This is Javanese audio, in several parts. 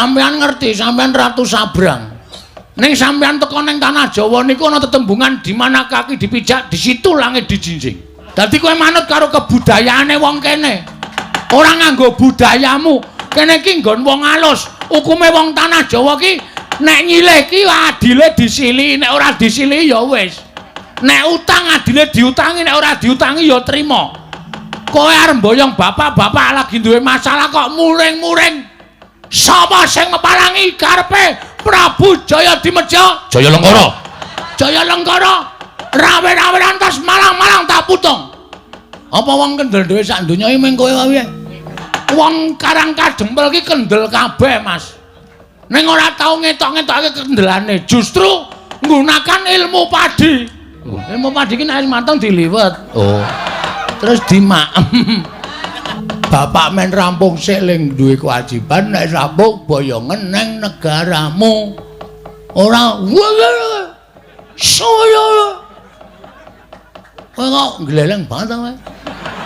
Sampeyan ngerti, sampeyan Ratu Sabrang. Ning sampeyan teko ning tanah Jawa niku ana tetembungan di mana kaki dipijak, di situ langit dijinjing. Dadi kowe manut karo kebudayaane wong kene. Ora nganggo budayamu. Kene iki nggon wong alus. Hukume wong tanah Jawa ki nek nyilih ki adile disilihi, nek ora disilihi ya wis. Nek utang adile diutangi, nek ora diutangi ya trima. Kowe arep mboyong bapak-bapak lagi duwe masalah kok muring-muring. Sapa sing meparangi karepe Prabu Jaya Dimeja? Jaya Lengkara. Jaya Lengkara rawe-rawe lantas malang-malang tak putung. Apa wong kendel dhewe sak donya iki mung kowe wae? Wong Karang Kadempel ki kendel kabeh, Mas. Ning ora tau ngetok-ngetokake kendelane, justru nggunakan ilmu padi. Ilmu padi ki nek wis mateng diliwet. Oh. Terus dimaem. Bapak men rampung sik ling duwe kewajiban nek rampung boyongen neng negaramu. Ora saya. Kowe kok gleleng banget ta kowe?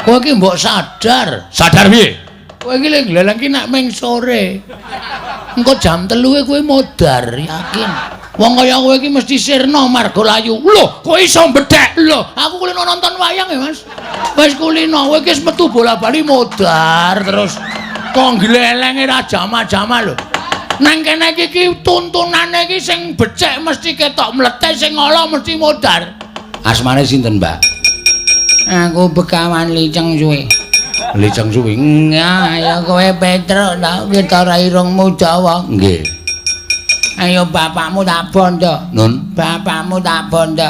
Kowe iki mbok sadar. Sadar piye? Kowe iki lek gleleng ki nek ming sore. Engko jam 3 kowe modar, yakin. Wong kaya kowe iki mesti sirna marga layu. Lho, kowe iso mbedhek. Lho, aku kulino nonton wayang ya, Mas. Wis kulino, kowe iki wis metu bola-bali modar terus. Kok glelenge ra jama-jama lho. Nang kene iki tuntunane iki sing becik mesti ketok mlethek, sing ala mesti modar. Asmane sinten, Mbak? Aku Begawan Liceng Suwi. Liceng Suwi. Ya, ya kowe Petruk ta ketara irungmu dawa. Nggih. Ayo bapakmu tak bondo. Nun, bapakmu tak bondo.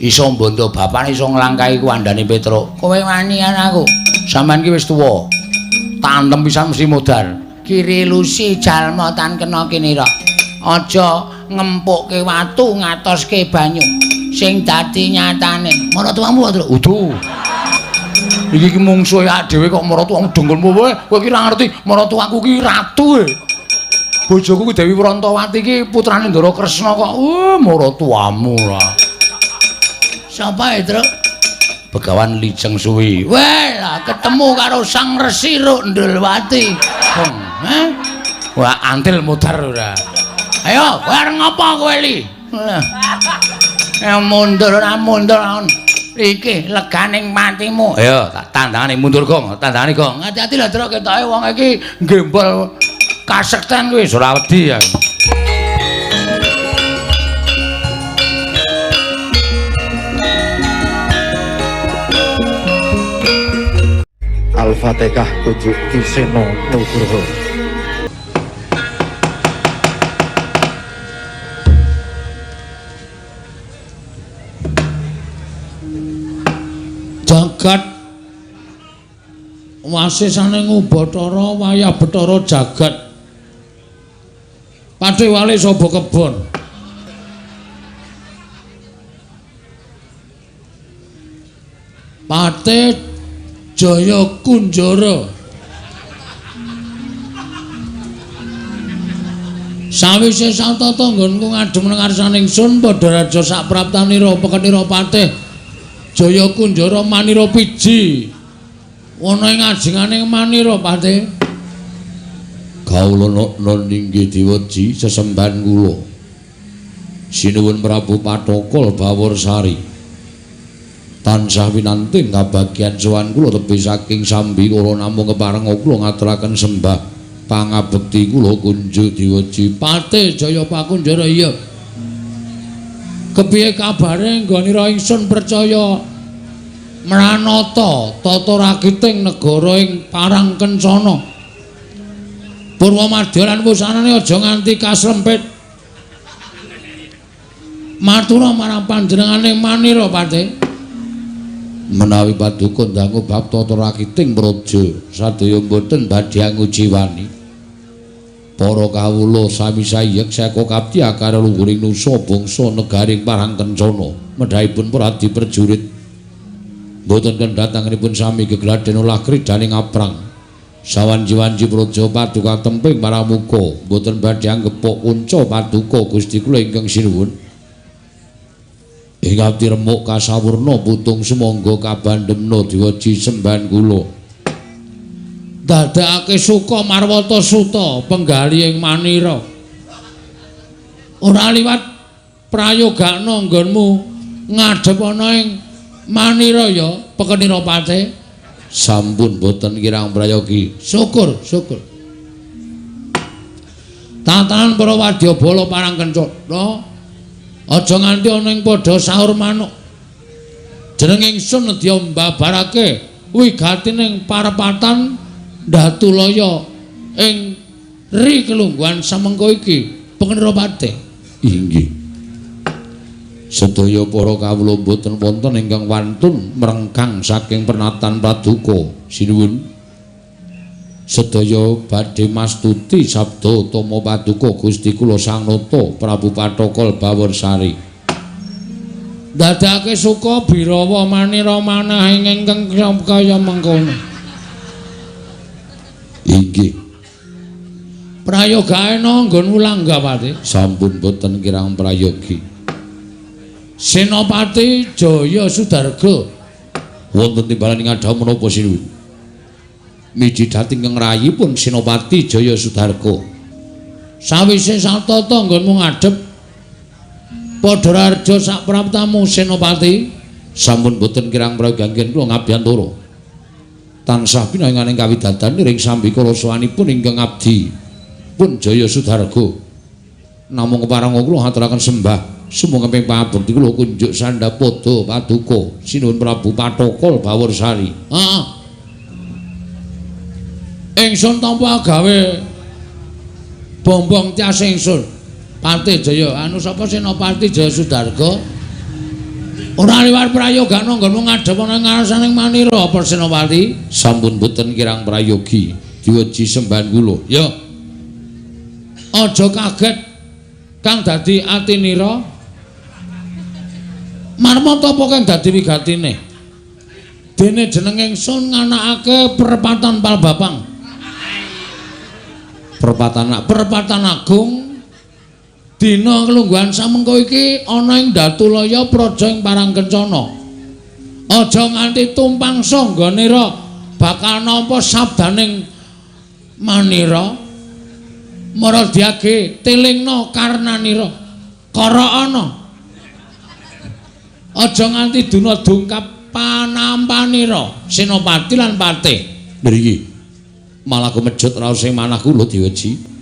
Iso mbondo bapakne iso nglangkahi kuwandane Petruk. Kowe wani aku. Sampeyan ki wis tuwa. Tantem pisan mesti modar. Kiri lusi jalma tan kena kinira. Aja ngempukke watu ngatoske banyu. Sing dadi nyatane. Maratuwamu wae, Udu. Iki ki mungsuhe awake dhewe kok maratuwamu dengkulmu kowe. Kowe ki ora ngerti maratuwaku ki ratu e. Bojoku ki Dewi Prantawati ki putrane Ndara Kresna kok. Maratuwamu lah. Sapa e, Truk? Begawan Liceng Suwi. Weh, lah ketemu karo Sang Resi Rukndulwati. Heh? Wah, antil modar ora. Ayo, kowe arep ngopo kowe li? Mundur ora mundur. Iki leganing patimu. Ayo, tak tandangane mundur gong, tandangane gong. Hati-hati lho, Truk, ketoke wong iki gembol kasekten kuwi ora wedi ya. Al-Fatihah tujuk Ki Seno Nugroho. Jagat wasisane ngubathara wayah Bathara jagat. Padewale saba kebon. Pate Jaya Kunjara. Sawise satata nggonku ngadhem nang ngarsane ingsun padha raja sapraptanira pekenira patih Jaya Kunjara manira piji. Ana ing ajengane manira patih. Kawula nana inggih Dewaji sesembahan kula. Sinuwun Prabu Pathokol Baworsari. Tansah winanting kabagyan sowan kula tebih saking sambi kula namung keparenga kula ngaturaken sembah pangabekti kula kunjuk Dewaji. Patih Jaya Pakunjara iya. Kepiye kabare nggonira ingsun percaya mranata tata rakiting negara ing Parang Kencana. Purwamadya lan wusanane aja nganti kaslempit. Matura marang panjenengane manira Patih. Menawi paduka ndangu bab tata rakiting praja sadaya mboten badhe angujiwani. Para kawula sami sayek seka kapti akara luhuring nusa bangsa negaring Parang Kencana medhahipun pradi prajurit mboten kendhat anggenipun sami gegladhen olah kridaning aprang. Sawanci-wanci praja paduka temping paramuka mboten badhe anggepok kunca paduka Gusti kula ingkang sinuwun. Ing abdi remuk kasawurna putung sumangga kabandhemna diwaji sembahan kula. Ndadekake suka marwata suta penggali ing manira. Ora liwat prayogakna nggonmu ngadhep ana ing manira ya pekenira pate. Sampun boten kirang prayogi. Syukur, syukur. Tatanan para wadyabala parang kencana aja nganti ana ing padha saur manuk. Jeneng ingsun nedya mbabarake wigatining parepatan Datulaya ing ri kelungguhan samengko iki pengenira pate. Inggih. Sedaya para kawula boten wonten ingkang wantun mrengkang saking pernatan paduka. Sinuwun. Sedaya badhe mastuti sabda utama paduka Gusti kula Sang Nata Prabu Pathokol Baworsari. Ndadekake suka birawa manira manah ing ingkang kaya mengkono. Inggih. Prayogaena nggonmu langgah pati. Sampun boten kirang prayogi. Senopati Jaya Sudarga wonten timbalan ing adha menapa sinuwun? Miji dhateng ingkang rayipun Senopati Jaya Sudarga. Sawise satata nggonmu ngadhep padha raharja sak praptamu Senopati. Sampun boten kirang prayogi anggen kula ngabiyantara. Tansah pinanganing kawidadan ring sambikala sowanipun ingkang abdi pun Jaya Sudarga. Namung kepareng kula ngaturaken sembah sumangga ping pabekti kula kunjuk sandhapada paduka sinuwun Prabu Pathokol Baworsari. Heeh. Ingsun tampa gawe bombong tias ingsun. Pati Jaya anu sapa Senopati Jaya Sudarga? Ora liwat prayogana nggonmu ngadhep ana ngarsaning manira apa Senopati? Sampun boten kirang prayogi. Diweji sembahan kula. Ya. Aja kaget kang dadi atinira. Marmata apa kang dadi wigatine? Dene jeneng ingsun nganakake perepatan Palbapang. Perepatan agung. Dina kelungguhan samengko iki ana ing Datulaya praja ing Parangkencana. Aja nganti tumpang sangganira bakal nampa sabdaning manira. Maradiage tilingna karnanira. Karaana. Aja nganti duna dungkap panampanira Senopati lan Patih. Mriki malah kumejut raos ing manah kula diweji.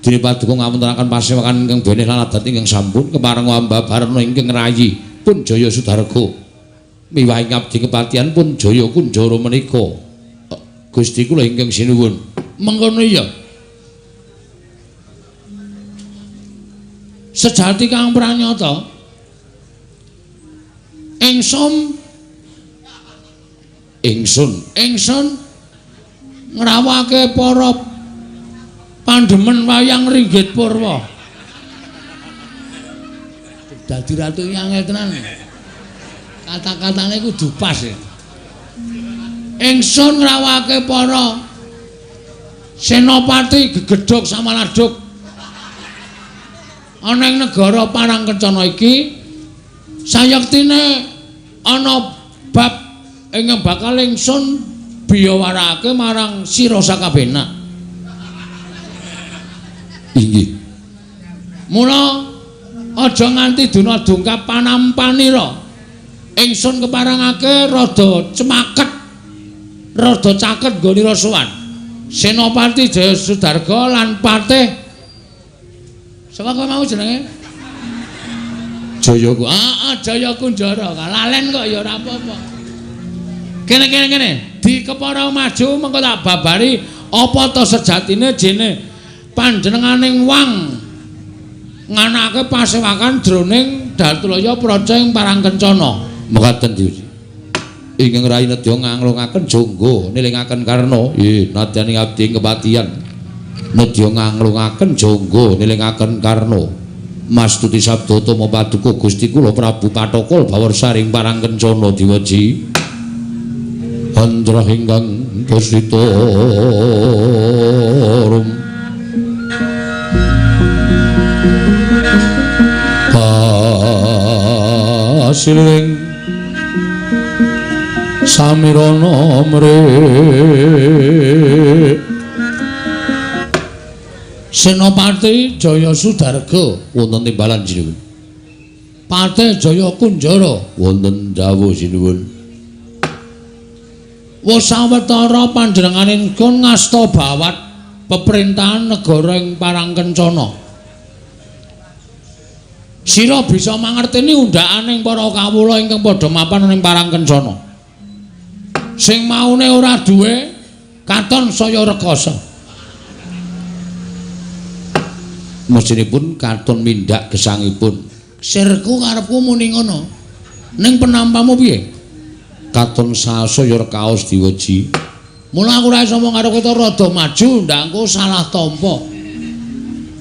Dene paduka ngawontenaken pasewakan ingkang benih lan adat ingkang sampun kepareng ambabarna ingkang rayi pun Jaya Sudarga. Miwahi ngabdi kepatihan pun Jaya Kunjara menika. Gusti kula ingkang sinuwun. Mengkono iya. Sejati kang pranyata ingsun ingsun ngrawake para pandemen wayang ringgit purwa. Dadi ratu angel tenan. Kata-katane kudu pas ya. Ingsun ngrawake para senopati gegedhog samaladhog ana ing negara Parangkencana iki sayektine ana bab ingkang bakal ingsun biyawarake marang sira sakabehna. Inggih. Mula aja nganti duna dungkap panampanira. Ingsun keparengake rada cemaket, rada caket nggonira sowan. Senopati Jaya Sudarga lan Patih sapa kowe mau jenenge? Jaya ku. Heeh, Jaya Kunjara. Lalen kok ya ora apa-apa. Kene kene kene, dikepara maju mengko tak babari apa to sejatine jene panjenenganing wang nganake pasewakan jroning Datulaya praja ing Parangkencana. Mekaten Dewi. Ingkang rayi nedya nganglungaken jangga nilingaken karna. Nggih, nadyan abdi ing kepatihan. Nedya nganglungaken jangga nilingaken karna. Mastuti sabda utama paduka Gusti kula Prabu Pathokol Baworsari ing Parangkencana diweji. Andrah ingkang pusita rum. Pasiling samirana mring Senopati Jaya Sudarga wonten timbalan sinuwun. Patih Jaya Kunjara wonten dawuh sinuwun. Wis sawetara panjenenganipun ngasta bawat peperintahan negara ing Parangkencana. Sira bisa mangerteni undhakaning para kawula ingkang padha mapan ing Parangkencana. Sing maune ora duwe katon saya rekasa. Mestinipun katon mindhak gesangipun. Sirku karepku muni ngono. Ning penampamu piye? Katon sasaya rekaos diweji. Mula aku ora iso omong karo kowe rada maju ndak engko salah tampa.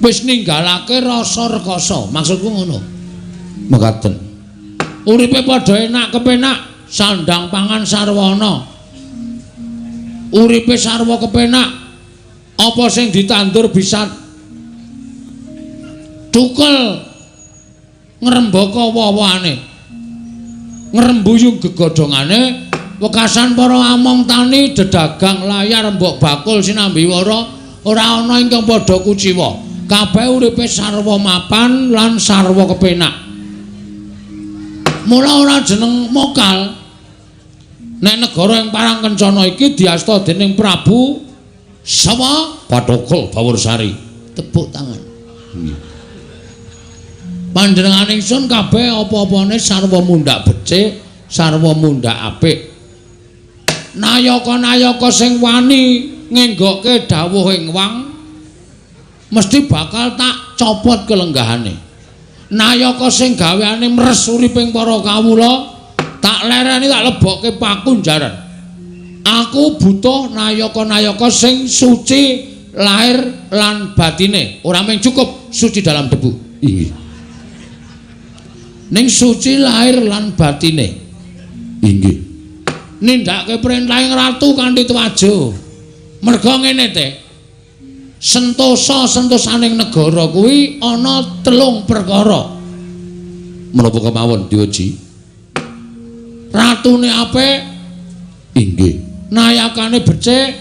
Wis ninggalake rasa rekasa, maksudku ngono. Mekaten. Uripe padha enak kepenak, sandang pangan sarwana. Uripe sarwa kepenak. Apa sing ditandur bisa tukel ngrembaka woh-wohane, ngrembuyung gegodhongane, wekasan para among tani dedagang layar mbok bakul sinambi wara ora ana ingkang padha kuciwa. Kabeh uripe sarwa mapan lan sarwa kepenak. Mula ora jeneng mokal nek negara ing Parangkencana iki diasta dening Prabu Sawa Bathaka Bawursari. Tepuk tangan. Panjenengan ingsun kabeh apa-apane sarwa mundhak becik, sarwa mundhak apik. Nayaka-nayaka sing wani ngenggokke dawuh ing wang mesti bakal tak copot kelenggahane. Nayaka sing gaweane mres uriping para kawula tak lereni tak lebokke pakunjaran. Aku butuh nayaka-nayaka sing suci lahir lan batine, ora mung cukup suci dalam debu. Inggih. Ning suci lahir lan batine. Inggih. Nindakake perintahing ratu kanthi twajo. Merga ngene te. Sentosa-sentosaning negara kuwi ana telung perkara. Menapa kemawon diweji? Ratune apik. Inggih. Nayakane becik,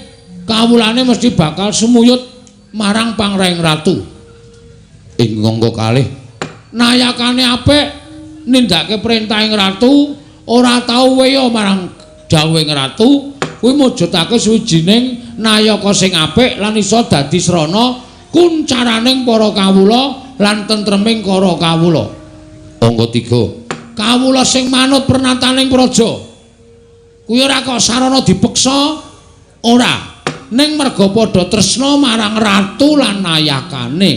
kawulane mesti bakal sumuyut marang pangrahing ratu. Ing angka kalih, nayakane apik, nindakake perintahing ratu, ora tau weya marang dawuhing ratu, kuwi mujudake suwijining nayaka sing apik lan iso dadi srana kuncaraning para kawula lan tentreming para kawula. Angka 3, kawula sing manut pernataning praja. Kuwi ora kok sarana dipeksa, ora. Ning merga padha tresna marang ratu lan nayakane.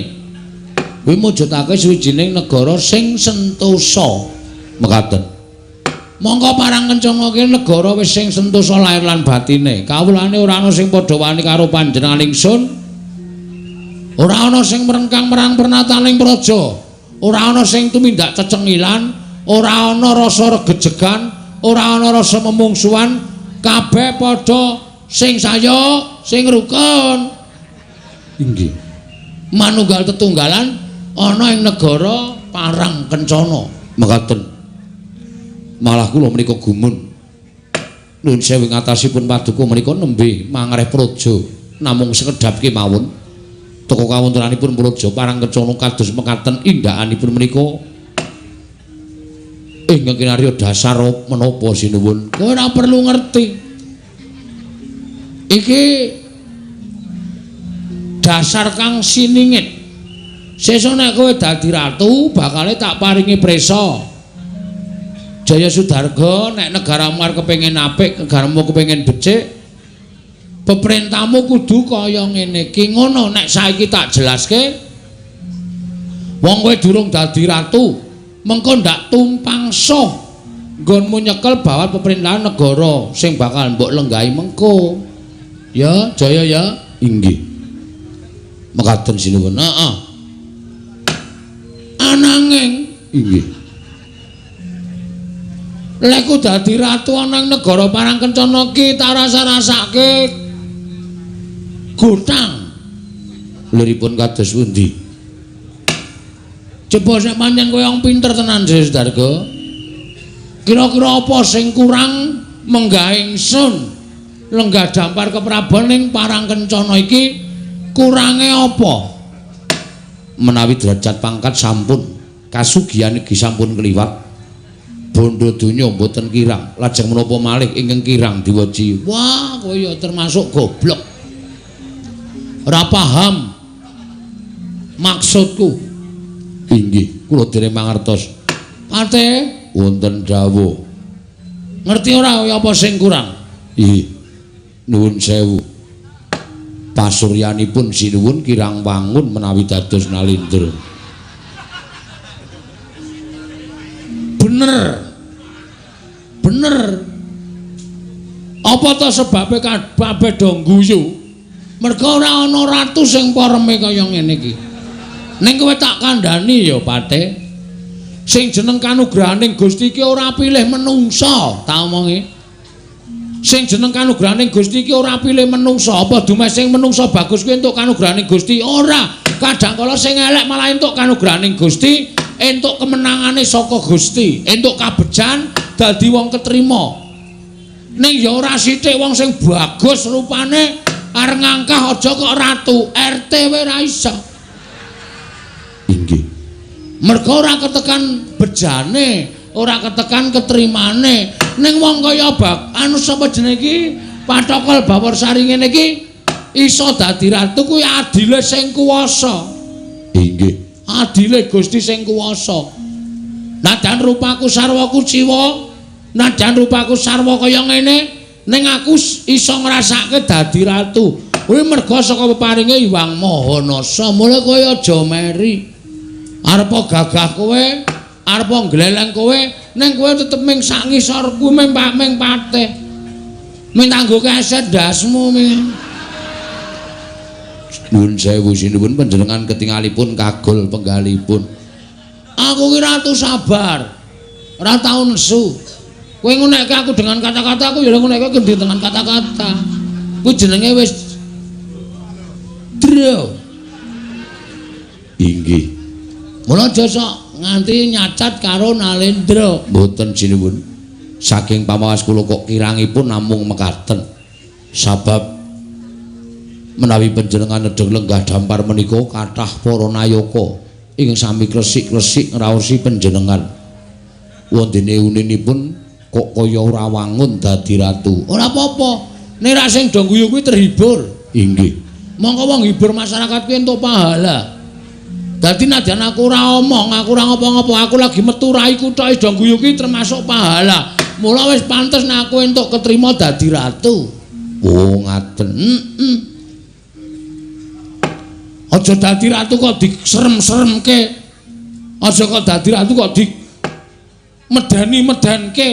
Kuwi mujudake suwijining negara sing sentosa. Mekaten. Mongko Parangkencana ki negara wis sing sentosa lahir lan batine. Kawulane ora ana sing padha wani karo panjenengan ingsun. Ora ana sing mrengkang marang pernataning praja. Ora ana sing tumindak cecengilan, ora ana rasa regejegan, ora ana rasa memungsuhan. Kabeh padha sing sayuk, sing rukun. Inggih. Manunggal tetunggalan ana ing negara Parangkencana. Mekaten. Malah kula menika gumun. Nuwun sewu ing atasipun paduka menika nembe mangreh praja namung sekedhap kemawon. Teka kawontenanipun praja Parangkencana kados mekaten indhakanipun menika ingkang kinarya dasar menapa sinuwun. Kowe ora perlu ngerti. Iki dasar kang siningit. Sesuk nek kowe dadi ratu bakale tak paringi prisa. Jaya Sudarga, nek negaramu arep kepengin apik, negaramu kepengin becik, peperintahmu kudu kaya ngene iki. Ngono nek saiki tak jelaske. Wong kowe durung dadi ratu, mengko ndak tumpang soh nggonmu nyekel bawat pemerintahan negara sing bakal mbok lenggahi mengko. Ya, Jaya ya. Inggih. Mekaten sinuwun. Heeh. Ananging inggih. Lek dadi ratu ana ing negara Parangkencana ki tak rasa-rasake gotang. Liripun kados pundi? Coba nek pancen kowe wong pinter tenan Jaya Sudarga. Kira-kira apa sing kurang menggah ingsun lenggah dampar keprabon ning Parang Kencana iki kurange apa? Menawi derajat pangkat sampun, kasugihan iki sampun kliwat. Bondo donya mboten kirang, lajeng menapa malih ingkang kirang diweji. Wah, kowe ya termasuk goblok. Ora paham maksudku. Inggih, kula dereng mangertos. Pate wonten dawuh. Ngerti ora apa sing kurang? Inggih. Nuwun sewu. Pasuryanipun sinuwun kirang wangun menawi dados Nalindra. Bener. Bener. Apa ta sebabe kabeh do ngguyu? Merga ora ana ratu sing pareme kaya ngene iki. Ning kowe tak kandhani ya, Pate. Sing jeneng kanugrahaning Gusti iki ora pilih menungsa, tak omongi. Sing jeneng kanugrahaning Gusti iki ora pilih menungsa. Apa dumeh sing menungsa bagus kuwi entuk kanugrahaning Gusti? Ora. Kadang kala sing elek malah entuk kanugrahaning Gusti, entuk kemenangane saka Gusti, entuk kabejan dadi wong ketrima. Ning ya ora sithik wong sing bagus rupane arep ngangkah aja kok ratu, RT wae ora iso. Inggih. Merga ora ketekan bejane, ora ketekan ketrimane. Ning wong kaya bak anu sapa jenenge iki Pathokol Bawarsari ngene iki iso dadi ratu kuwi adile sing kuwasa. Inggih. Adile Gusti sing kuwasa. Najan rupaku sarwa kuciwa, najan rupaku sarwa kaya ngene, ning aku iso ngrasake dadi ratu. Kuwi merga saka peparinge Hyang Maha Nasa. Mula kowe aja meri. Arepa gagah kowe, arepa ngleleng kowe, ning kowe tetep ming sak ngisor kuwi ming patih. Ming tanggo keset ndasmu ming. Nuwun sewu sinuwun panjenengan ketingalipun kagol penggalipun. Aku ki ratu sabar. Ora tau nesu. Kowe ngunekke aku dengan kata-kata, aku ya ngunekke dengan kata-kata. Kuwi jenenge wis dro. Inggih. Mula aja sok nganti nyacat karo Nalendra. Mboten sinuwun. Saking pamawas kula kok kirangipun namung mekaten. Sabab menawi panjenengan nedheng lenggah dampar menika kathah para nayaka ingkang sami kresik-kresik ngraosi panjenengan. Wondene uninipun kok kaya ora wangun dadi ratu. Ora apa-apa. Nek ra sing do guyu kuwi terhibur. Inggih. Mongko wong hibur masyarakat kuwi entuk pahala. Dadi nadyan aku ora omong, aku ora ngopo-ngopo, aku lagi metu raiku tok do guyu kuwi termasuk pahala. Mula wis pantes nek aku entuk ketrima dadi ratu. Oh, ngaten. Heeh. Aja dadi ratu kok diserem-seremke. Aja kok dadi ratu kok di medeni-medenke.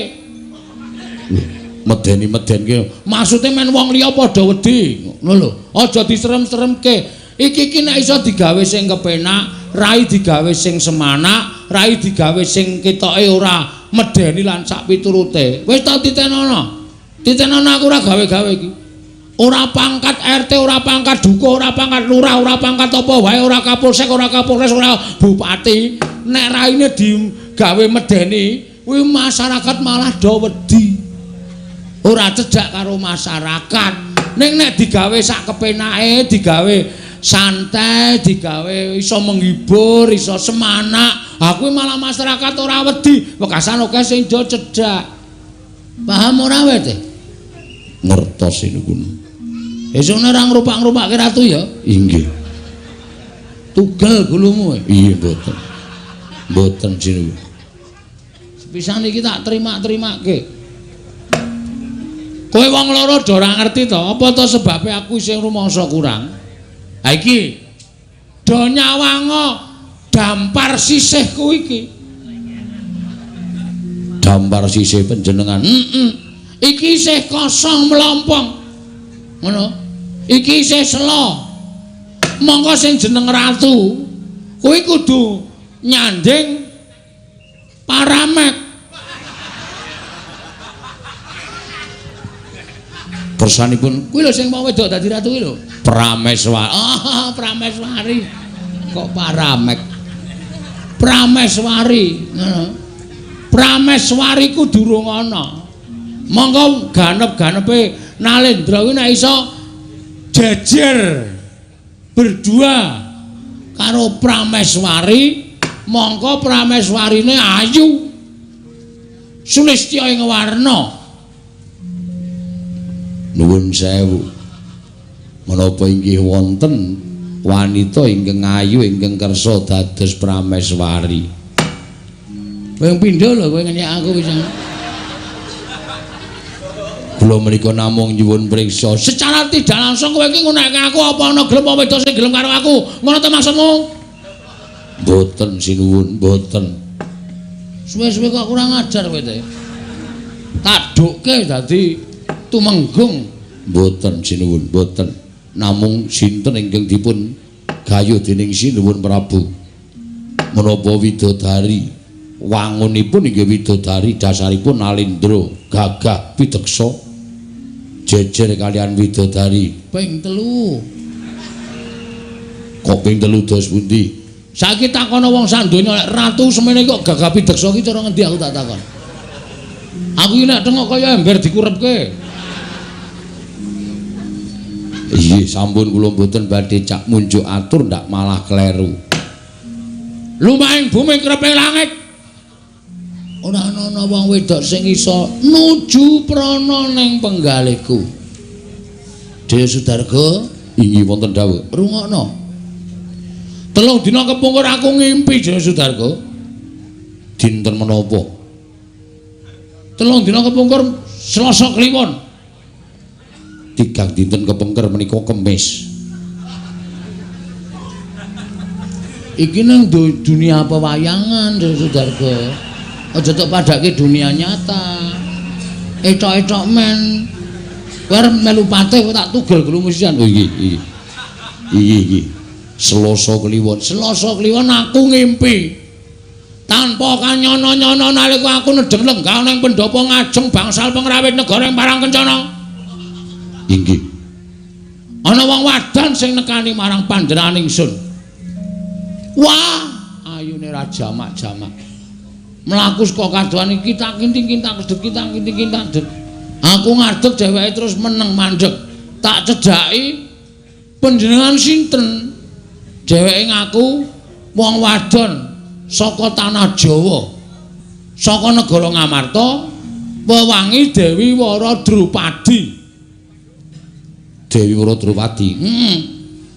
Medeni-medenke. Maksude men wong liya padha wedi, ngono lho. Aja diserem-seremke. Iki iki nek iso digawe sing kepenak, rai digawe sing semanak, rai digawe sing ketoke ora medeni lan sak piturute. Wis ta titenono. Titenono aku ora gawe-gawe iki. Ora pangkat RT, ora pangkat dukuh, ora pangkat lurah, ora pangkat apa wae, ora kapolsek, ora kapolres, ora bupati. Nek raine digawe medeni, kuwi masyarakat malah do wedi. Ora cedhak karo masyarakat. Ning nek digawe sak kepenake, digawe santai, digawe iso menghibur, iso semanak, ha kuwi malah masyarakat ora wedi. Wekasan akeh sing do cedhak. Paham ora kowe, Teh? Ngertos niku. Esuk ora ngrupak-ngrupake ratu ya? Inggih. Tugel gulumu. Iya mboten. Mboten sinuwun. Sepisan iki tak terima-terimake. Kowe wong loro do ora ngerti to, apa to sebabe aku isih rumangsa kurang? Ha iki do nyawanga dampar sisihku iki. Dampar sisih panjenengan. Heeh. Iki isih kosong mlompong. Ngono. Iki isih sela. Mongko sing jeneng ratu kuwi kudu nyanding paramek. Kersanipun kuwi lho sing mau wedok dadi ratu kuwi lho. Prameswari. Oh, Prameswari. Kok paramek? Prameswari, ngono. Prameswari ku durung ana. Mongko ganep-ganepe Nalendra kuwi nek iso jejer berdua karo Prameswari, mongko Prameswarine ayu sulistya ing warna. Nuwun sewu. Menapa inggih wonten wanita ingkang ayu ingkang kersa dados Prameswari? Kowe pindho lho kowe ngenyek aku pisan. Kula menika namung nyuwun priksa. Secara tidak langsung kowe iki ngunekke aku apa ana gelem apa wedok sing gelem karo aku? Ngono ta maksudmu? Mboten sinuwun, mboten. Suwe-suwe kok kurang ajar kowe te. Tak dukke dadi tumenggung. Mboten sinuwun, mboten. Namung sinten ingkang dipun gayuh dening Sinuwun Prabu? Menapa widodari? Wangunipun inggih widodari, dasaripun Nalendra gagah pideksa jejer kalian widodari ping 3. Kok ping 3 dos pundi? Saiki takono wong sak donya nek ratu semene kok gagah pideksa ki cara ngendi aku tak takon. Aku iki nek tengok kaya ember dikurepke. Iya, sampun kula mboten badhe cak munjuk atur ndak malah kleru. Lumahing bumi kreping langit. Ora ana wong wedok sing iso nuju prana ning penggalihku. Dewa Sudarga, inggih wonten dawuh. Rungokno. 3 dina kepungkur aku ngimpi Dewa Sudarga. Dinten menapa? 3 dina kepungkur Selasa Kliwon. 3 dinten kepengker menika Kemis. Iki nang dunia pewayangan Dewa Sudarga. Aja tok padake dunia nyata. Etok-etok men. Kowe arep melu patih kok tak tugel glumusian. Oh iki iki. Iki iki. Selasa Kliwon. Selasa Kliwon aku ngimpi. Tanpa kanyono-nyono nalika aku nedheng lenggah ning pendhapa ngajeng bangsal pengrawit negara ing Parang Kencana. Inggih. Ana wong wadon sing nekani marang panjenengan ingsun. Wah, ayune ra jamak-jamak. Mlaku saka kadohan iki tak kinting-kintak kedhet kintak kinting-kintak det. Aku ngadeg dheweke terus meneng mandeg. Tak cedhaki panjenengan sinten? Dheweke ngaku wong wadon saka tanah Jawa. Saka negara Ngamarta, wewangi Dewi Wara Drupadi. Dewi Wara Drupadi. Heeh.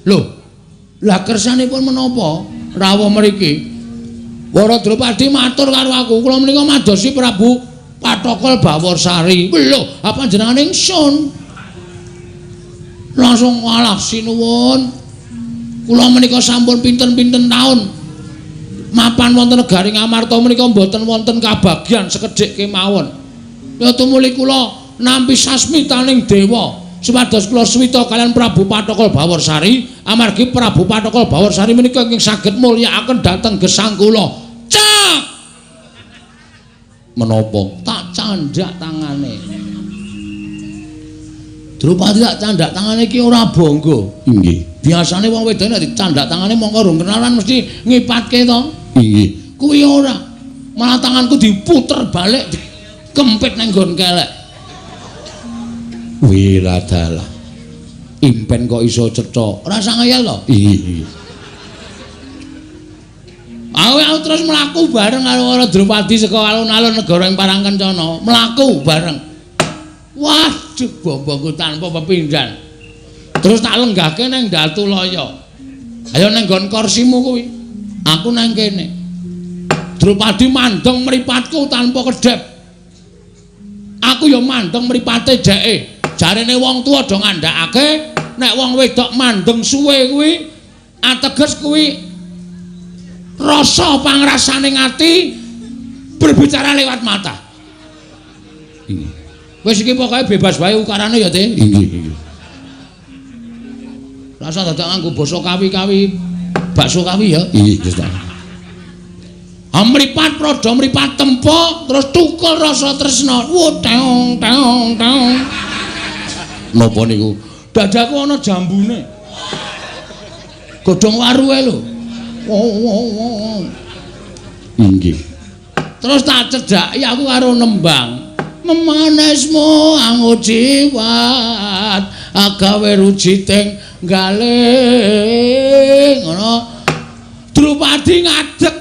Lho, lah kersanipun menapa rawuh mriki? Wara Drupadi matur karo aku, kula menika madosi Prabu Pathokol Bawarsari. Lho, apa panjenengan ingsun? Langsung walah sinuwun. Kula menika sampun pinten-pinten taun mapan wonten negari Ngamarta menika mboten wonten kabagyan sekedhik kemawon. Ya tumuli kula nampi sasmitaning dewa supados kula suwita kalian Prabu Pathokol Bawarsari, amargi Prabu Pathokol Bawarsari menika ingkang saged mulyakaken dhateng gesang kula. Cak! Menapa? Tak candhak tangane. Drupadi tak candhak tangane iki ora bangga. Inggih. Biasane wong wedok nek dicandhak tangane mongko rung kenalan mesti ngipatke to. Inggih. Kuwi ora. Malah tanganku diputer balik dikempit nang nggon kelek. Wiradalah. Impen kok iso cetha. Ora usah ngeyel to. Inggih. Aku terus mlaku bareng karo Wara Drupadi saka alun-alun negara ing Parang Kencana, mlaku bareng. Waduh, bombongku tanpa pepindhan. Terus tak lenggahke nang Datulaya. Ayo nang nggon kursimu kuwi. Aku nang kene. Drupadi mandeng mripatku tanpa kedhep. Aku ya mandeng mripate dheke. Jarene wong tuwa do ngandhakake nek wong wedok mandeng suwe kuwi ateges kuwi rasa pangrasane ati berbicara lewat mata. Inggih. Wis iki pokoke bebas wae ukarane ya, Teh. Inggih, inggih. Rasa dadak nganggo basa kawi-kawi, bakso kawi ya. Inggih, Gusti. Mripat prodho mripat tempo terus tukul rasa tresna. Wo teong teong teong. Napa niku? Dadaku ana jambune. Godhong waruhe lho. Oh. Inggih. Terus tak cedhaki aku karo nembang. Memanesmu anggo jiwat agawe rujiting galing ngono. Drupadi ngadeg.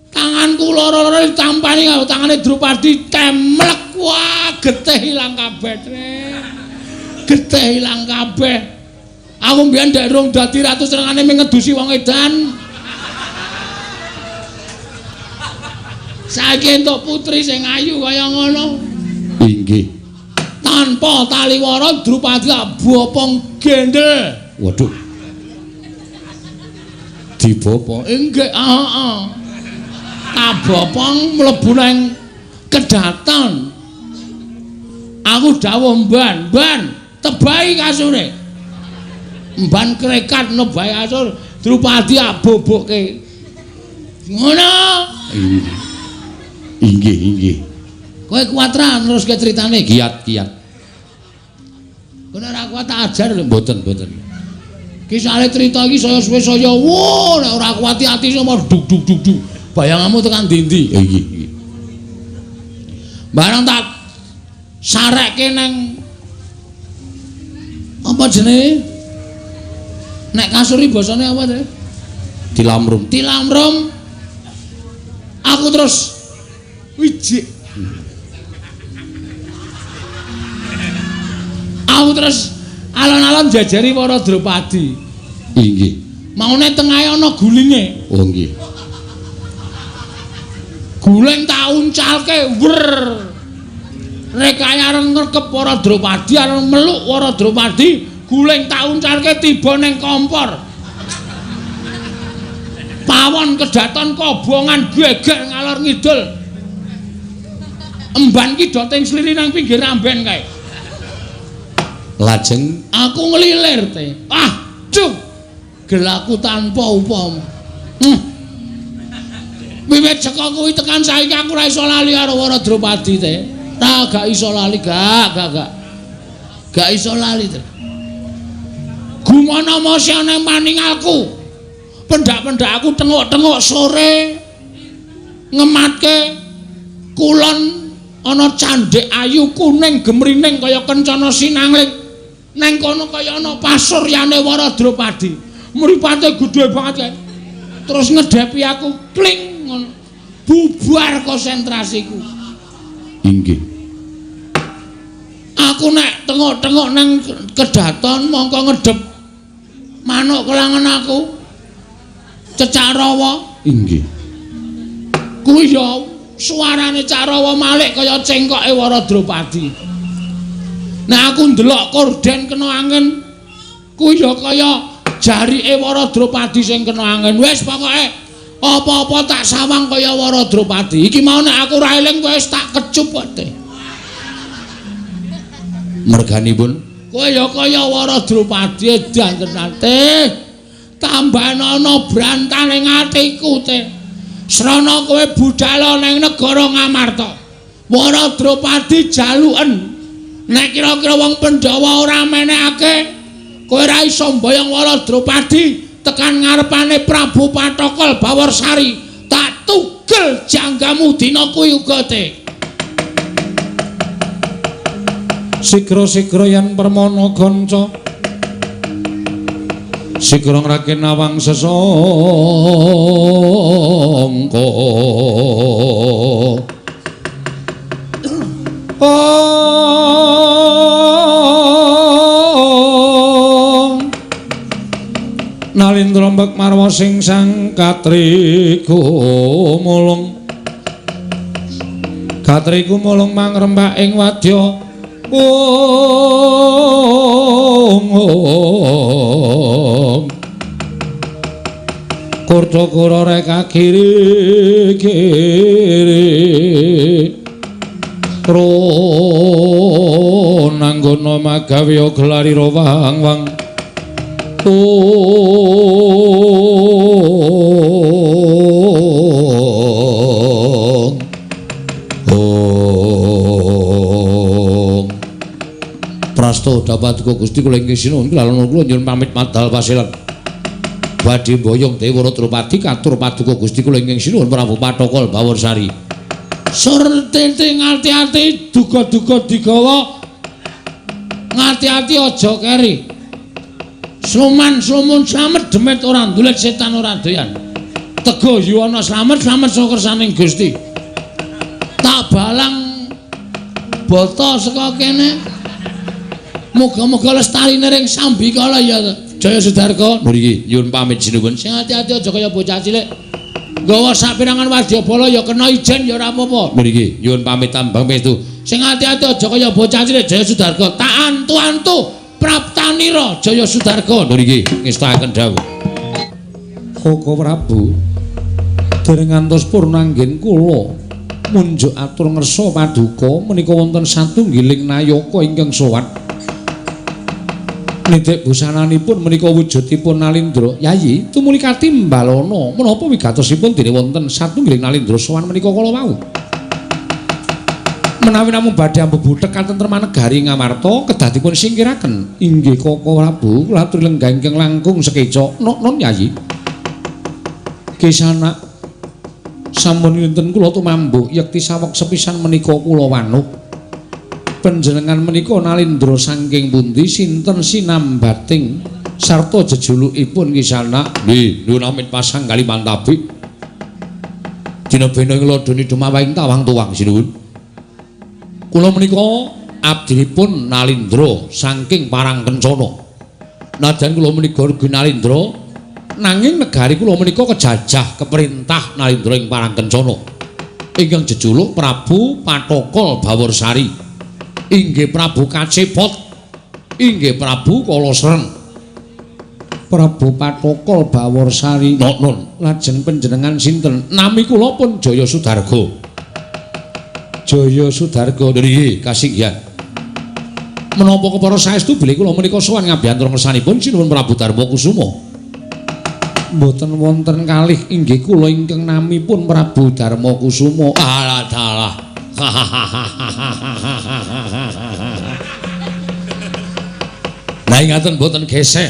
Tanganku loro-loro ditampani karo tangane Drupadi temlek. Wah, getih ilang kabeh, Tren. Getih ilang kabeh. Aku mbiyen ndek rung dadi ratu senengane mung ngedusi wong edan. Saiki entuk putri sing ayu kaya ngono. Inggih. Tanpa taliwara Drupadi tak bopong gendel. Waduh. Dibopong. Inggih, heeh. Tak bopong mlebu nang kedaton. Aku dawuh Mban, Mban, tebahi kasure. Mban krekat nebahi kasur, Drupadi aboboke. Ngono. Inggih, inggih. Kowe kuat ra neruske critane? Kiat, kiat. Kowe ora kuat tak ajar lho. Mboten, mboten. Ki sale crita iki saya suwe saya wo nek ora kuat ati sama duk duk duk duk. Bayanganmu tekan ndi-ndi. Inggih, inggih. Barang tak sarekke nang apa jenenge? Nek kasuri basane apa jenenge? Tilamrum. Tilamrum. Aku terus wijik. Aku terus alon-alon jajari para Drupadi. Inggih. Maune tengahe ana gulinge. Oh nggih. Guling tak uncalke wer. Rekaya arep ngrekep para Drupadi, arep meluk para Drupadi, guling tak uncalke tiba ning kompor. Pawon kedaton kobongan geger ngalor ngidul. Emban ki do teng sliri nang pinggir ramben kae. Lajeng aku ngelilir te. Ah, duh. Gelaku tanpa upama. Wiwit saka kuwi tekan saiki aku ora iso lali karo para Drupadi te. Ta gak iso lali, gak. Gak iso lali te. Gumana mosya nang paningalku. Pendak-pendak aku tengok-tengok sore ngematke kulon ana candhek ayu kuning gemrining kaya kencana sinangling. Neng kono kaya ana pasuryane Wara Drupadi. Mripate gedhe banget kae. Terus ngedhepi aku kling ngono. Bubar konsentrasiku. Inggih. Aku nek tengok-tengok nang kedaton mongko ngedhep manuk kelangan aku. Cecak rawa. Inggih. Kuwi ya suarane Cak Rawa malik kaya cengkoke Wara Drupadi. Nek aku ndelok korden kena angin kuwi ya kaya jarike Wara Drupadi sing kena angin. Wis pokoke apa-apa tak sawang kaya Wara Drupadi. Iki mau nek aku ora eling kowe wis tak kecup kok. Merganipun kowe ya kaya Wara Drupadi edan tenan teh. Tambahan ana brantane atiku teh. Srana kowe budal ning negara Ngamarta. Wara Drupadi jaluken. Nek kira-kira wong Pandhawa ora menehake, kowe ora iso mboyong Wara Drupadi tekan ngarepane Prabu Pathokol Bawarsari. Tak tugel janggamu dina kuwi uga teh. Sigra-sigra yen permana kanca. Sigra ngraken nawang sesangka. Nalindra mbek marwa sing sang katriku mulung. Katriku mulung mangrembak ing wadya. Kurta-kura reka kiri kiri Ron anggono magawe gelari wang wang. Prasto dapat ku Gusti kula inggih sinuwun kula kula nyuwun pamit madal pasilan. Badhe mboyong Dewa Drupadi katur paduka Gusti kula inggih sinuwun Prabu Pathokol Bawarsari. Surtete ngati-ati duga-duga digawa. Ngati-ati aja keri. Sluman slumun slamet demet ora ndulet setan ora doyan. Tego yuwana slamet slamet saka kersaning Gusti. Tak balang bata saka kene. Muga-muga lestarine ring sambikala ya Jaya Sudarga. Mriki nyuwun pamit sinuwun. Sing ati-ati aja kaya bocah cilik. Nggawa sapirangan wadyabala ya kena ijen ya ora apa-apa. Mriki nyuwun pamit tambang pestu. Sing ati-ati aja kaya bocah cilik Jaya Sudarga. Tak antu-antu praptanira Jaya Sudarga. Mriki ngestakaken dawuh. Koko Prabu dereng ngantos purna anggen kula munjuk atur ngersa paduka menika wonten satunggiling nayaka ingkang sowan. Nitik busananipun menika wujudipun Nalindra. Yayi tumuli katimbalana menapa wigatosipun dene wonten satunggiling Nalindra sowan menika kala wau. Menawi namung badhe ambebuthek katentreman negari Ngamarta kedah dipun singkiraken. Inggih Koko Prabu, kula aturi lenggah ingkang langkung sekeca. Non Yayi. Kisana sampun kinten kula tumambuh yekti saweg sepisan menika kula wanuh. Panjenengan menika Nalindra saking pundi sinten sinambating sarta jejulukipun Kisana? Nggih, nuwun amit pasang Kalimantabi. Dina bena ing lodoni dumawahing tawang tuwang sinuwun. Kula menika abdinipun Nalindra saking Parang Kencana. Najan kula menika ugi Nalindra, nanging negari kula menika kejajah keperintah Nalindra ing Parang Kencana. Ingkang jejuluk Prabu Pathokol Baworsari. Inggih Prabu Kacepot, inggih Prabu Kalasreng. Prabu Pathokol Baworsari. Non, lajeng panjenengan sinten? Nami kula pun Jaya Sudarga. Jaya Sudarga. Nggih, kasinggihan. Menapa kepara saestu bilih kula menika sowan ngabiyantara ngersanipun sinuwun Prabu Darma Kusuma. Mboten wonten kalih inggih kula ingkang namipun Prabu Darma Kusuma. Alah dalah. Nah ingaten mboten geseh.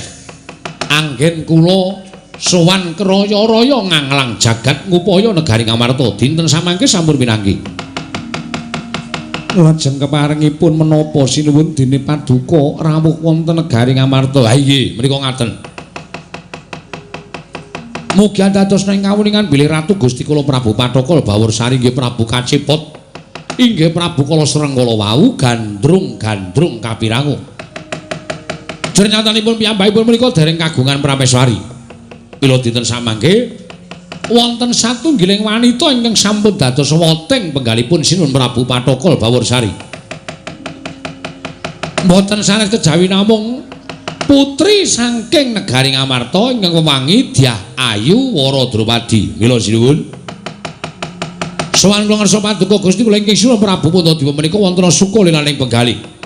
Anggen kula sowan kraya-raya nganglang jagat ngupaya negari Ngamarta dinten samangke sampun pinanggih. Lajeng keparengipun menapa sinuwun dene paduka rawuh wonten negari Ngamarta? Ha inggih menika ngaten. Mugi dados ing kawuningan bilih Ratu Gusti kula Prabu Pathokol Baworsari inggih Prabu Kacepot inggih Prabu Kalasreng kala wau gandrung-gandrung kapirangu. Jernyatanipun piyambakipun menika dereng kagungan prameswari. Mila dinten samangke wonten satunggiling wanita ingkang sampun dados woting penggalipun Sinuwun Prabu Pathokol Baworsari. Mboten sanes kejawi namung putri saking negari Ngamarta ingkang wewangi Dyah Ayu Wara Drupadi. Mila sinuwun. Sowan kula ngersa paduka Gusti kula ingkang Sinuwun Prabu Puntadewa menika wonten suka lilaning penggalih.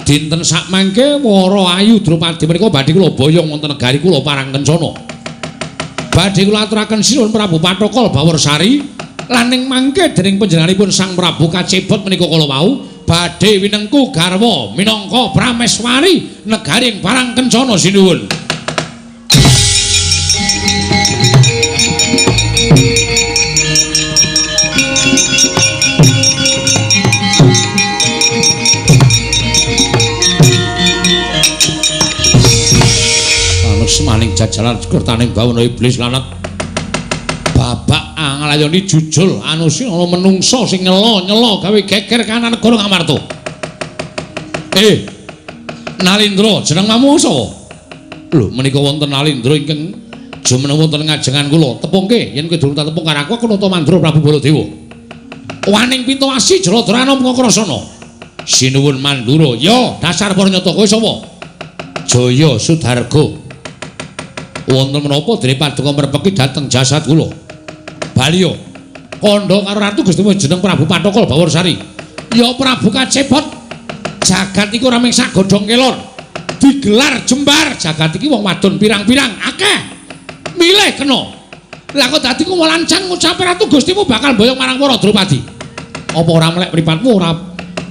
Dinten sakmangke Wara Ayu Drupadi menika badhe kula boyong wonten negari kula Parang Kencana. Badhe kula aturaken Sinuwun Prabu Pathokol Baworsari lan ing mangke dening panjenenganipun Sang Prabu Kacepot menika kala wau badhe winengku garwa minangka prameswari negari ing Parang Kencana sinuwun. Semaning jajalan kertaning bawana iblis lanat babak anglayoni jujul anusi ana menungsa sing nyela-nyela gawe geger kanan negara Ngamarta. Nalindra jenengmu sapa? Lho menika wonten Nalindra ingkang jumeneng wonten ngajengan kula. Tepungke yen kowe durung tak tepung karo aku aku nata mandra Prabu Baladewa. Waning Pintawasi Jaladrana Pangakrasana. Sinuwun Mandura. Ya, dasar para nyata kowe sapa? Jaya Sudarga. Wonten menapa dene paduka merpeki dhateng jasad kula. Baliya kandha karo Ratu Gusti jeneng Prabu Pathokol Baworsari. Ya Prabu Kacepot. Jagat iku ora mung sak godhong kelor. Digelar jembar jagat iki wong wadon pirang-pirang akeh. Milih kena. Lah kok dadi ku lancang ngucape Ratu Gustimu bakal boyong marang para Drupadi. Apa ora melek mripatmu ora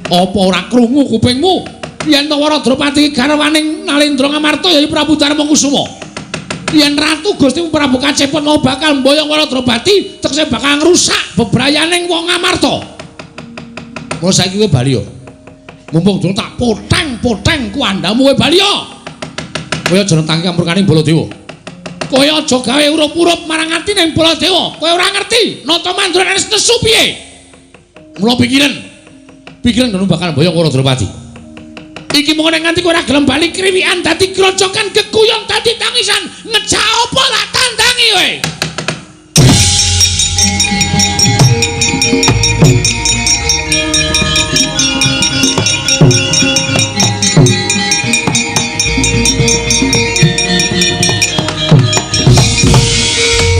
apa ora krungu kupingmu yen to Wara Drupadi garwaning Nalindra Ngamarta ya Prabu Darma Kusuma. Yen Ratu Gustimu Prabu Kacepot mau bakal mboyong Wara Drupadi tegese bakal ngrusak bebrayaning wong Ngamarta. Mula saiki kowe bali yo. Mumpung durung tak poteng-poteng kuandamu kowe bali yo. Kowe aja nentang kamurkaning Baladewa. Kowe aja gawe urup-urup marang atine Baladewa. Kowe ora ngerti Nata Mandura nesu piye. Mula pikiran. Pikiran ngono bakal boyong karo Drupadi. Iki mung nek nganti kowe ora gelem bali kriwikan dadi grojokan geguyon dadi tangisan. Ngejak apa tak tandangi kowe.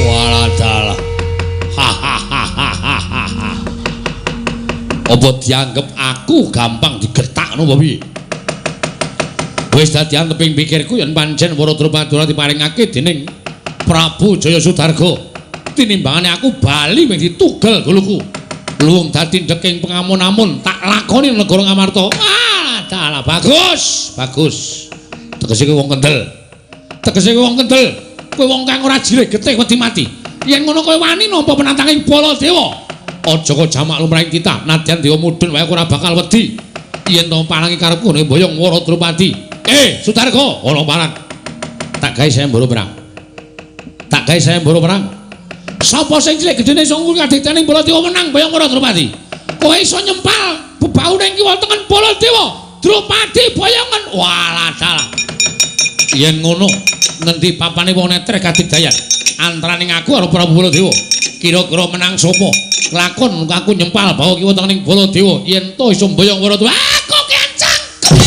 Waladalah. Hahaha. Apa dianggep aku gampang digertakno apa piye? Wis dadi anteping pikirku yen pancen Wara Drupadi ora diparingake dening Prabu Jaya Sudarga. Tinimbangane aku bali mung ditugel guluku. Luwung dadi ndeking pengamun-amun tak lakoni negara Ngamarta. Ah, dalah bagus, bagus. Tegese kowe wong kendel. Tegese kowe wong kendel. Kowe wong kang ora jirih getih wedi mati. Yen ngono kowe wani nampa penantanging Baladewa. Aja kok jamak lumrahing titah, nadyan dewa mudhun wae aku ora bakal wedi. Yen to palangi karepku nek mboyong Wara Drupadi. Sudarga, ana parang. Tak gawe sayembara perang. Tak gawe sayembara perang. Sapa sing cilik gedene iso ngungkul kadektaning Baladewa menang boyong Wara Drupadi. Kowe iso nyempal bebaune kiwa tengen Baladewa. Drupadi boyongen. Walah dalah. Yen ngono, ngendi papane wong netreh kadigdayan antaraning aku karo Prabu Baladewa? Kira-kira menang sapa? Lakon aku nyempal bawa kiwa tengening Baladewa yen to iso mboyong Wara Drupadi. Aku ki cangkem.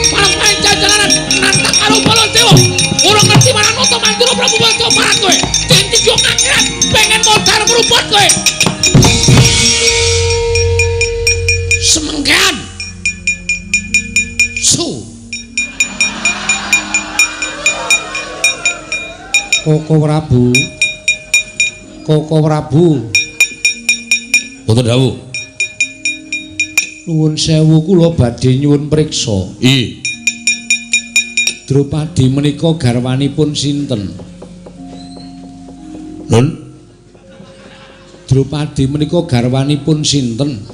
Parang jalanan nantang karo Baladewa. Ora ngerti marang Nata Mandura Prabu Baladewa parat kowe. Dadi yo akhirat pengen modar mruput kowe. Semengkean. Su. Koko Prabu. Koko Prabu. Mboten dawuh. Nuwun sewu kula badhe nyuwun priksa. Nggih. Drupadi menika garwanipun sinten? Nun. Drupadi menika garwanipun sinten?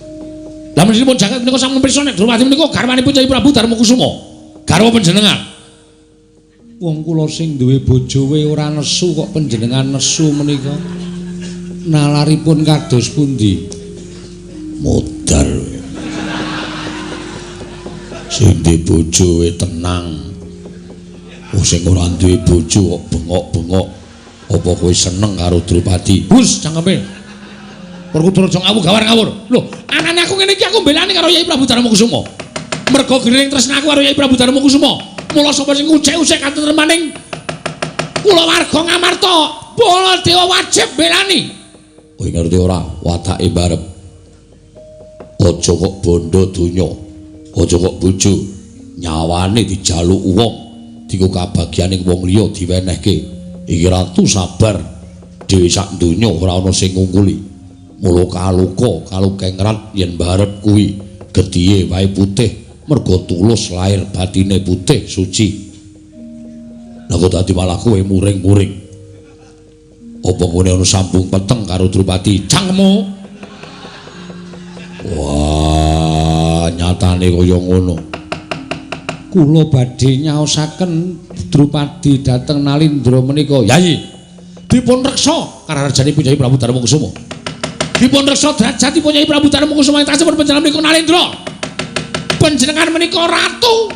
Lah menipun jagat menika sampun pirsa nek Drupadi menika garwanipun Kyai Prabu Darmakusuma. Garwa panjenengan. Wong kula sing duwe bojo we ora nesu kok panjenengan nesu menika. Nalaripun kados pundi? Modar. Sing duwe bojo we tenang. Oh sing ora duwe bojo kok bengok-bengok. Apa kowe seneng karo Drupadi? Hus cangkeme. Perkutara aja ngawur gawar ngawur. Lho, anane aku ngene iki aku mbelani karo Yai Prabu Darmakusuma. Mergo gering tresna aku karo Yai Prabu Darmakusuma. Mula sapa sing ngucek-ucek katentremaning kulawarga Ngamarta, Baladewa wajib mbelani. Kowe ngerti ora watake barep. Aja kok bondo donya. Aja kok bojo nyawane dijaluk wong, dienggo kabagyane wong liya diwenehke. Iki ratu sabar dhewe sak donya ora ana sing ngungkuli. Mula kaluka kalukengrat yen barep kuwi getihe wae putih mergo tulus lahir batine putih suci. Lah kok dadi malah kowe muring-muring. Apa ngene ana sambung peteng karo Drupadi? Cangkemmu. Wah, nyatane kaya ngono. Kula badhe nyaosaken Drupadi dhateng Nalindra menika. Yayi, dipun reksa karaharjanipun Kyai Prabu Darmakusuma. Dipun reksa derajatipun Kyai Prabu Darmakusuma ing tasipun panjenengan menika Nalindra. Panjenengan menika ratu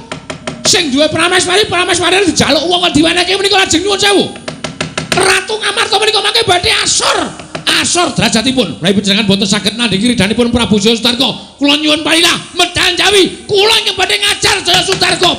sing duwe prameswari, prameswari dijaluk wong diwenehke menika lajeng nyuwun sewu. Ratu Ngamarta menika mangke badhe asor. Asor derajatipun. Menawi panjenengan boten saged nandhingi ridhanipun Prabu Jaya Sudarga, kula nyuwun palilah medal jawi, kula ingkang badhe ngajar Jaya Sudarga.